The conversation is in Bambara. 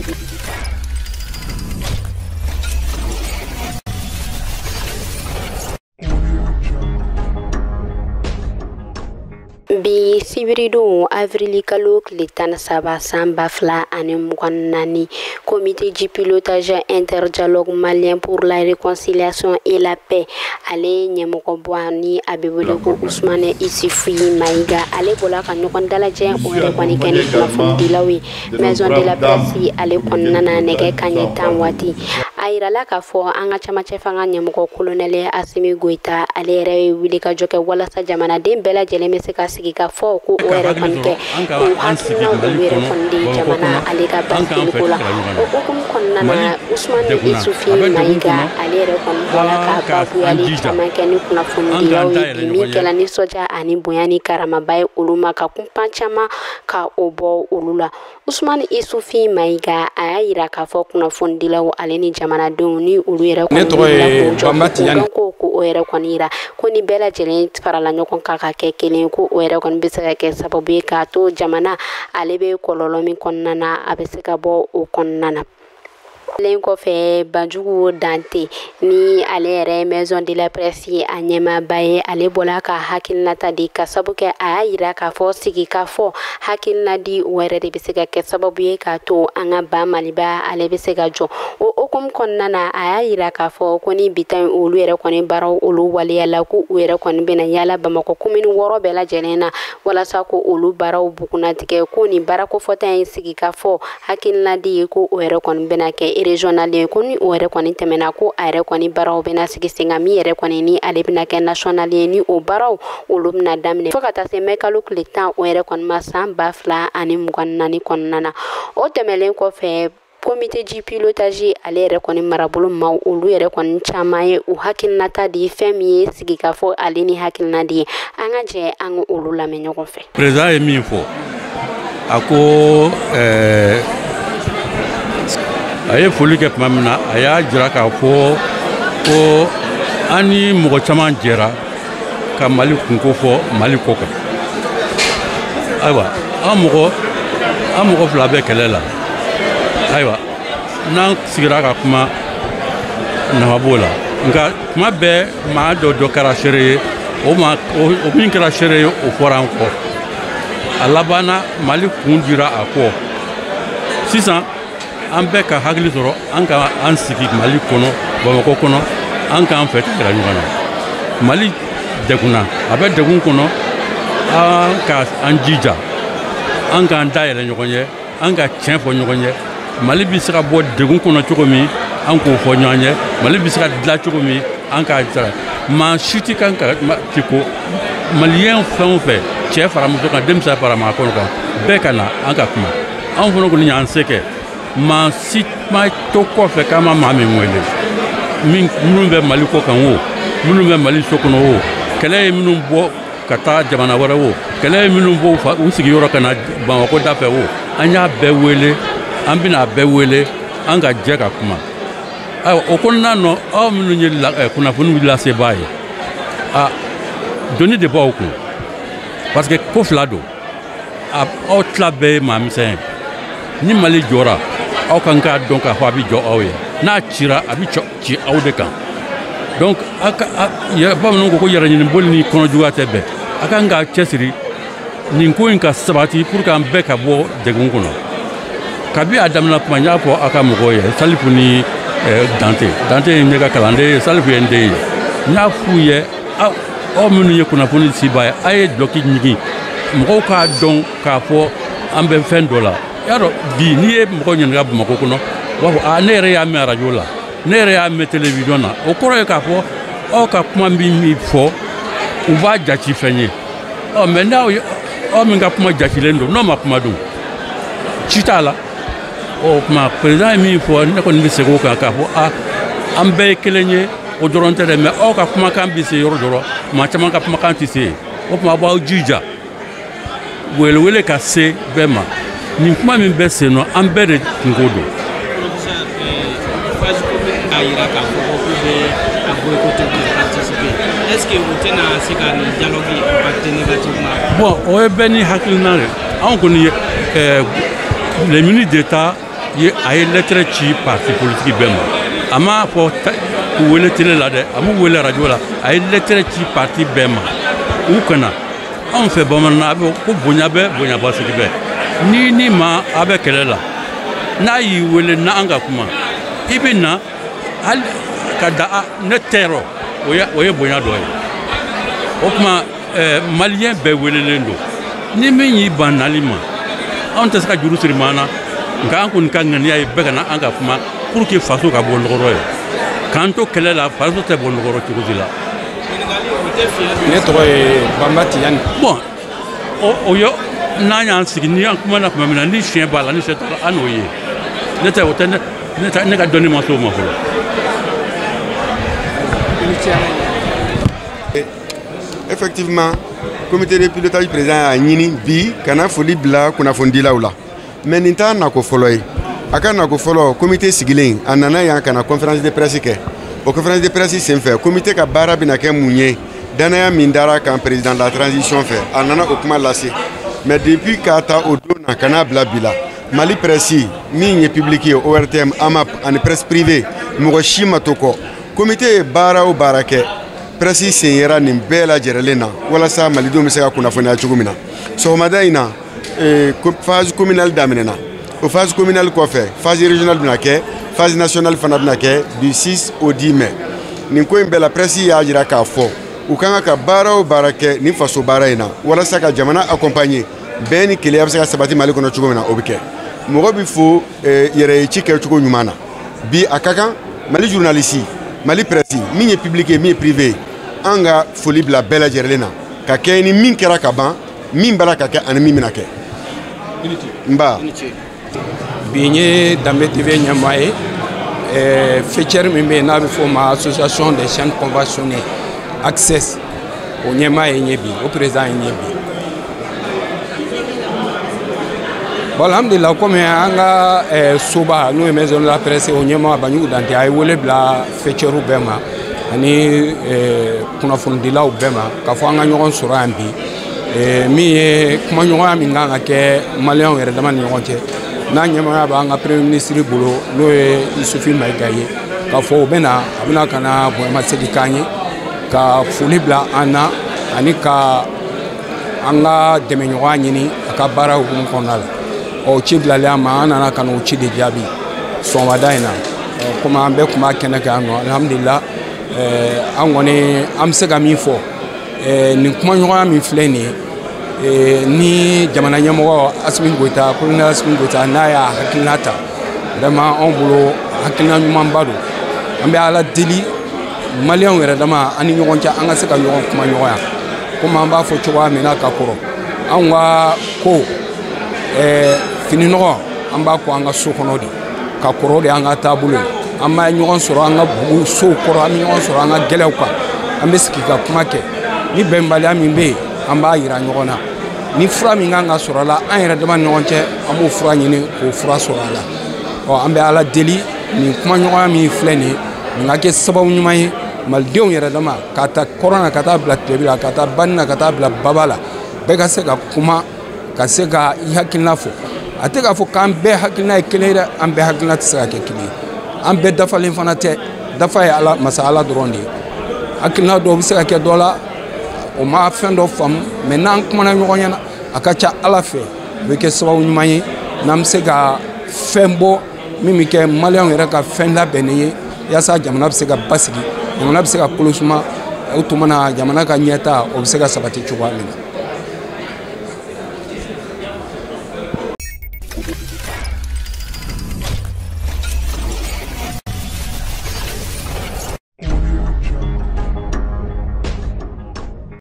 Bi sibiridon avril kalo tile 13 san 2024, comité du pilotage interdialogue malien pour la réconciliation et la paix ale ɲɛmɔgɔba ni a bɛ wele ko Ousmane Issifou Maïga, ale bɔla ka ɲɔgɔn dalajɛ o yɛrɛ kɔni kɛ ni kunnafonidilaw ye maison de la presse ale kɔnɔna na nɛgɛ kanɲɛ 10 waati. A yirala k'a fɔ an ka camancɛ fanga ɲɛmɔgɔ colonel Assimi Goïta ale yɛrɛ ye wulikajɔ kɛ walasa jamanaden bɛɛ lajɛlen bɛ se ka sigi ka fɔ ko o yɛrɛ kɔni kɛ k'u hakilinaw olu yɛrɛ kɔni di jamana ale ka basigiliko la. O hukumu kɔnɔna na, Ousmane Issifou Maïga ale yɛrɛ kɔni bɔra ka babuyali caman kɛ ni kunnafonidilaw ye bi, min kɛla nisɔndiya ani bonya ni karamaba ye olu ma, ka kunpan caman ka o bɔ olu la. Ousmane Issifou Maïga a y'a yira k'a fɔ kunnafonidilaw ale ni jamanadenw ni olu yɛrɛ kɔni wulila k'u jɔ ko o yɛrɛ kɔni yira ko ni bɛɛ lajɛlen farala ɲɔgɔn kan ka kɛ kelen, ko o yɛrɛ kɔni bɛ se ka kɛ sababu ye k'a to jamana ale bɛ kɔlɔlɔ min kɔnɔna na, a bɛ se ka bɔ o kɔnɔna na. Len kɔfɛ, Banjugu Dante ni ale yɛrɛ maison de la presse a ɲɛmaaba ye, ale bɔla ka hakilinata di ka sabu kɛ a y'a yira k'a fɔ sigi k'a fɔ hakilina di o yɛrɛ de bɛ se ka kɛ sababu ye k'a to an ka ba Maliba ale bɛ se ka jɔ. O hukumu kɔnɔna na, a y'a yira k'a fɔ ko ni bi ta in olu yɛrɛ kɔni baaraw olu waleyala, ko u yɛrɛ kɔni bɛna yaala Bamakɔ commune 6 bɛɛ lajɛlen na walasa ko olu baaraw bugunnatigɛ, ko nin baarako fɔta in sigi k'a fɔ hakilina di ye ko o yɛrɛ kɔni bɛna kɛ régional ye, ko ni o yɛrɛ kɔni tɛmɛna ko a yɛrɛ kɔni baaraw bɛna sigi sen kan, min yɛrɛ kɔni ni ale bɛna kɛ national ye, ni o baaraw olu bɛna daminɛ fo ka taa se mai kalo tile 10 o yɛrɛ kɔni ma san 2024 kɔnɔna na. O tɛmɛlen kɔfɛ, comité du pilotage ale yɛrɛ kɔni marabolo maaw olu yɛrɛ kɔni caman ye u hakilinata di fɛn min ye sigikafɔ ale ni hakilina di ye, an ka jɛ an ka olu lamɛn ɲɔgɔn fɛ. Président ye min fɔ, a ko a ye foli kɛ tuma min na, a y'a jira k'a fɔ ko an ni mɔgɔ caman jɛra ka Mali kunko fɔ Mali kɔ kan. Ayiwa, an mɔgɔ fila bɛ kɛlɛ la. Ayiwa, n'an sigira ka kuma, nafa b'o la, nka kuma bɛɛ maa dɔ kɛra seere ye, o min kɛra seere ye o fɔra an kɔ. A labanna Mali kun dira a kɔ. Sisan an bɛɛ ka hakili sɔrɔ, an ka an sigi Mali kɔnɔ, Bamakɔ kɔnɔ, an k'an fɛ yira ɲɔgɔn na. Mali degunna, a bɛ degun kɔnɔ, an ka an jija, an k'an dayɛlɛ ɲɔgɔn ye, an ka tiɲɛ fɔ ɲɔgɔn ye. Mali bɛ se ka bɔ degun kɔnɔ cogo min, an k'o fɔ ɲɔgɔn ye. Mali bɛ se ka dilan cogo min, an k'a sara. Maa si tɛ kan ka ti ko maliyɛn fɛn o fɛn, cɛ fara muso kan, denmisɛn fara maakɔrɔ kan, bɛɛ ka na an ka kuma. Anw fana kɔni y'an se kɛ. Maa si ma to kɔfɛ k'an ma maa min wele, minnu bɛ Mali kɔ kan o, minnu bɛ Mali so kɔnɔ o, kɛlɛ ye minnu bɔ ka taa jamana wɛrɛ o, kɛlɛ ye minnu bɔ u sigiyɔrɔ ka na Bamakɔ da fɛ o, an y'a bɛɛ wele, an bɛna a bɛɛ wele, an ka jɛ ka kuma. Ayiwa, o kɔnɔna nɔ, aw minnu ye kunnafoniw lasebaa ye, a doni de b'aw kun, parce que ko fila don, aw tila bɛɛ ye maa misɛn ye. Ni Mali jɔra, aw kan k'a dɔn k'a fɔ a bɛ jɔ aw ye, n'a cira a bɛ ci aw de kan. Donc bamananw ko ko yɛrɛɲiniboli ni kɔnɔjuguya tɛ bɛn. A kan k'a cɛsiri nin ko in ka sabati pour que an bɛɛ ka bɔ degun kɔnɔ. Kabi a daminɛ kuma, n y'a fɔ aw ka mɔgɔw ye, Salifu ni Dante ye ne ka kalanden ye, Salifu ye n den ye. N y'a f'u ye, aw minnu ye kunnafoni sibaa ye, a ye dulɔki ɲigin, mɔgɔw k'a dɔn k'a fɔ an bɛ fɛn dɔ la. I y'a dɔn bi, n'i ye mɔgɔ ɲininka Bamakɔ kɔnɔ, u b'a fɔ a ne yɛrɛ y'a mɛn arajo la, ne yɛrɛ y'a mɛn télévision na. O kɔrɔ ye k'a fɔ aw ka kuma min fɔ, u b'a jate fɛn ye. Ɔ mɛ n'aw aw min ka kuma jatilen don, n'aw ma kuma dun, ci t'a la. O tuma président ye min fɔ, ne kɔni bɛ segin o kan k'a fɔ a an bɛɛ ye kelen ye, o dɔrɔn tɛ dɛ, mɛ aw ka kumakan bɛ se yɔrɔ dɔ la, maa caman ka kumakan tɛ se yen. O tuma a b'aw jija welewele ka se bɛɛ ma. Nin kuma min bɛ sen nɔ, an bɛɛ de kunko don. K'a yira k'a fɔ ko k'u bɛ a boycotter k'u participer, est-ce que u tɛna se ka nin dialogue impacter négativement? Bon, o ye bɛɛ ni hakilina de. Anw kɔni ye les ministres d'État A ye lettre ci parti politique bɛɛ ma. A m'a fɔ k'u wele télé la dɛ, a m'u wele radio la, a ye lettre ci parti bɛɛ ma u kana. Anw fɛ bamanan, a bɛ ko bonya bɛ bonya basigi bɛ. Ni ma a bɛ kɛlɛ la, n'a y'i wele n'an ka kuma, i bɛ na hali ka da ne tɛ o ye bonya dɔ ye. O tuma malien bɛɛ welelen don. Ni min y'i ban nali ma, anw tɛ se ka juru siri maa na, nka an kɔni ka ŋaniya ye bɛɛ ka na an ka kuma pour que faso ka bɔ nɔgɔ ye. K'an to kɛlɛ la, faso tɛ bɔ nɔgɔ cogo si la. Ne tɔgɔ ye Banba Tijani. Bon, o ye n'an y'an sigi ni an kumana tuma min na, ni siɲɛ b'a la, ni siɲɛ t'a la, an n'o ye. Ne tɛ o tɛ ne ka dɔnni ma s'o ma fɔlɔ. Effectivement, comité de pilotage président y'a ɲini bi ka na foli bila kunnafonidilaw la. Mais nin t'a nako fɔlɔ ye. A ka nako fɔlɔ, comité sigilen a nana yan ka na conférence de presse kɛ. O conférence de presse senfɛ, comité ka baara bɛna kɛ mun ye, danaya min dara kan président de la transition fɛ, a nana o kuma lase. Mais depuis k'a ta o don na ka n'a bila bi la, Mali presse min ye public ye, ORTM, AMAP ani presse privée, mɔgɔ si ma to kɔ. Comité ye baara o baara kɛ, presse sen yera nin bɛɛ lajɛrɛlen na walasa malidenw bɛ se ka kunnafoniya cogo min na. Sɔgɔmada in na, phase communale daminɛna. O phase communale kɔfɛ, phase régionale bɛna kɛ, phase nationale fana bɛna kɛ du 6 au 10 mai. Nin ko in bɛɛ la, presse y'a jira k'a fɔ u ka kan ka baara o baara kɛ nin faso baara in na walasa ka jamana accompagner, bɛn ni kelenya bɛ se ka sabati Mali kɔnɔ cogo min na, o bɛ kɛ. Mɔgɔ bɛ fo yɛrɛ ye ci kɛcogo ɲuman na. Bi a ka kan Mali journaliste, Mali presse, min ye public ye, min ye privé ye, an ka foli bila bɛɛ lajɛlen na ka kɛ ni min kɛra ka ban, min b'a la ka kɛ ani min bɛna kɛ. N ba. Bi n ye Danbe TV ɲɛmaa ye. Faîtière min bɛ yen n'a bɛ f'o ma Association des chaînes conventionnées Access, o ɲɛmaa ye n ye bi, o président ye n ye bi. Bon, alhamdulillah, komi an ka soba n'o ye maison de la presse, o ɲɛmaa Banjugu Dante, a ye wele bila faîtière bɛɛ ma ani kunnafonidilaw bɛɛ ma k'a fɔ an ka ɲɔgɔn sɔrɔ yan bi. Min ye kumaɲɔgɔnya min kan ka kɛ maliyɛnw yɛrɛ dama ni ɲɔgɔn cɛ, n'a ɲɛmaaya b'an ka premier ministre bolo n'o ye Isufi Mayiga ye, k'a fɔ o bɛna a bɛna ka na bonyamasegin k'an ye, ka foli bila an na ani ka an ka dɛmɛɲɔgɔnya ɲini a ka baara hukumu kɔnɔna la. Ɔ ci bilalen an ma, an nana ka n'o ci de jaabi sɔgɔmada in na. Komi an bɛɛ tun b'a kɛnɛ kan yan nɔ, alhamdulillah, an kɔni an bɛ se ka min fɔ, nin kumaɲɔgɔnya min filɛ nin ye, ni jamana ɲɛmɔgɔ Asimi Goyita, colonel Asimi Goyita, n'a y'a hakilina ta, vraiment anw bolo hakilina ɲumanba don. An bɛ Ala deli maliyɛnw yɛrɛ dama an ni ɲɔgɔn cɛ, an ka se ka ɲɔgɔn kuma ɲɔgɔnya. Komi an b'a fɔ cogoya min na ka kɔrɔ, anw ka ko fini nɔgɔ an b'a ko an ka so kɔnɔ de ka kɔrɔ de, an ka taabolo ye. An b'a ɲɔgɔn sɔrɔ an ka bugu sow kɔrɔ, an bɛ ɲɔgɔn sɔrɔ an ka gɛlɛw kan, an bɛ sigi ka kuma kɛ. Ni bɛnbaliya min bɛ yen, an b'a yira ɲɔgɔn na. Ni fura min kan ka sɔrɔ a la, an yɛrɛ dama ni ɲɔgɔn cɛ, an b'o fura ɲini k'o fura sɔrɔ a la. Ɔ an bɛ Ala deli nin kumaɲɔgɔnya min filɛ nin ye, nin ka kɛ sababu ɲuman ye malidenw yɛrɛ dama, ka taa kɔrɔn na ka taa bila tilebin la, ka taa bani na ka taa bila baba la, bɛɛ ka se ka kuma, ka se ka i hakilina fɔ. A tɛ k'a fɔ k'an bɛɛ hakilina ye kelen ye dɛ, an bɛɛ hakilina tɛ se ka kɛ kelen ye, an bɛɛ dafalen fana tɛ. Dafa ye Ala masa Ala dɔrɔn de ye. Hakilina dɔw bɛ se ka kɛ dɔ la, o ma fɛn dɔ faamu, mais n'an kumana ɲɔgɔn ɲɛna, a ka ca Ala fɛ, o bɛ kɛ sababu ɲuman ye n'an bɛ se ka fɛn bɔ min bɛ kɛ maliyɛnw yɛrɛ ka fɛn labɛnnen ye, yaasa jamana bɛ se ka basigi, jamana bɛ se ka kolo suma, o tuma na jamana ka ɲɛtaa o bɛ se ka sabati cogoya min na.